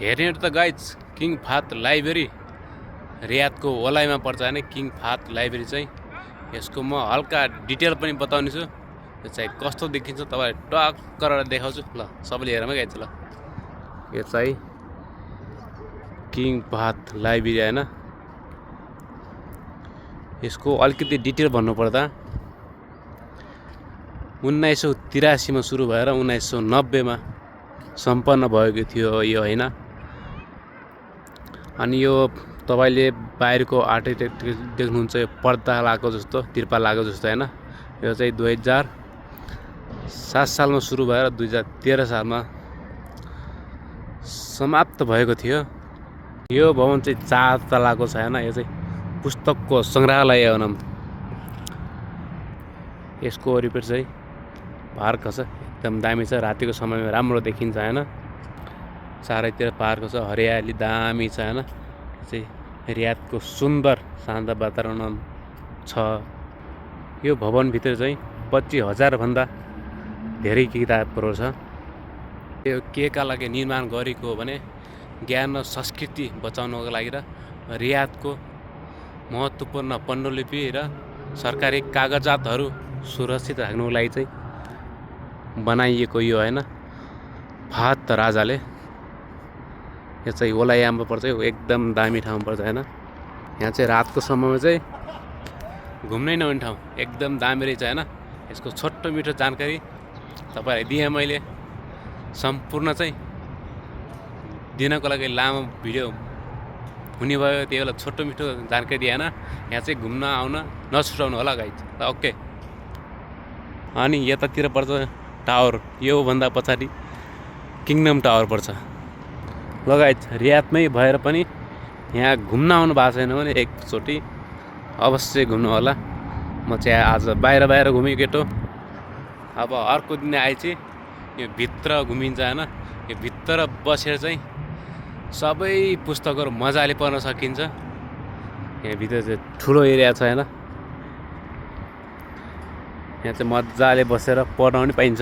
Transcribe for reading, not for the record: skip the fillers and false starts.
हेर्ने त guys king Fahad library रियादको ओलाइमा पर्छ हैन। किङ फाहद लाइब्रेरी चाहिँ यसको म हल्का डिटेल पनि बताउने छु। यो चाहिँ कस्तो देखिन्छ तपाईलाई टक्क गरेर देखाउँछु ल। सबैले हेरमै गाइज ल। यो चाहिँ किङ फाहद लाइब्रेरी हैन। यसको अलिकति डिटेल भन्नुपर्दा 1983 मा सुरु भएर 1990 मा सम्पन्न भएको थियो यो हैन। अनि यो तपाईले बाहिरको आर्किटेक्चर देख्नुहुन्छ, यो पर्दा लागेको जस्तो, तिरपाल लागेको जस्तो हैन। यो चाहिँ 2007 सालमा सुरु भएर 2013 सालमा समाप्त भएको थियो। यो भवन चाहिँ 4 तलाको छ हैन। यो चाहिँ पुस्तकको संग्रहालय हो। यसको वरिपरि चाहिँ पार्क छ, एकदम दामी छ। रातिको समयमा राम्रो देखिन्छ हैन। चारैतिर पार्क छ, हरियाली दामी छ हैन। चाहिँ रियादको सुन्दर शान्त वातावरण छ। यो भवन भित्र चाहिँ 25,000 भन्दा धेरै किताबहरू छ। यो केका लागि निर्माण गरेको हो भने ज्ञान र संस्कृति बचाउनको लागि र रियादको महत्त्वपूर्ण पाण्डुलिपि र सरकारी कागजातहरू सुरक्षित राख्नुको लागि चाहिँ बनाइएको यो हैन। फाहद राजाले यो चाहिँ ओलायाममा पर्छ। यो एकदम दामी ठाउँमा पर्छ हैन। यहाँ चाहिँ रातको समयमा चाहिँ घुम्नै नहुने ठाउँ, एकदम दामी रहेछ हैन। यसको छोटो मिठो जानकारी तपाईलाई दिएँ मैले। सम्पूर्ण चाहिँ दिनको लागि लामो भिडियो हुने भयो, त्यही बेला छोटो मिठो जानकारी दिएन। यहाँ चाहिँ घुम्न आउन नछुटाउनु होला गाइज। ओके। अनि यतातिर पर्छ टावर, यो भन्दा पछाडि किङडम टावर पर्छ। ल गाइज, रियादमै भएर पनि यहाँ घुम्न आउनु भएको छैन भने एकचोटि अवश्य घुम्नु होला। म चाहिँ आज बाहिर घुमेँ केटो। अब अर्को दिन आए चाहिँ यो भित्र घुमिन्छ हैन। यो भित्र बसेर चाहिँ सबै पुस्तकहरू मजाले पढ्न सकिन्छ। यहाँ भित्र चाहिँ ठुलो एरिया छ हैन। यहाँ चाहिँ मजाले बसेर पढ्न पनि पाइन्छ।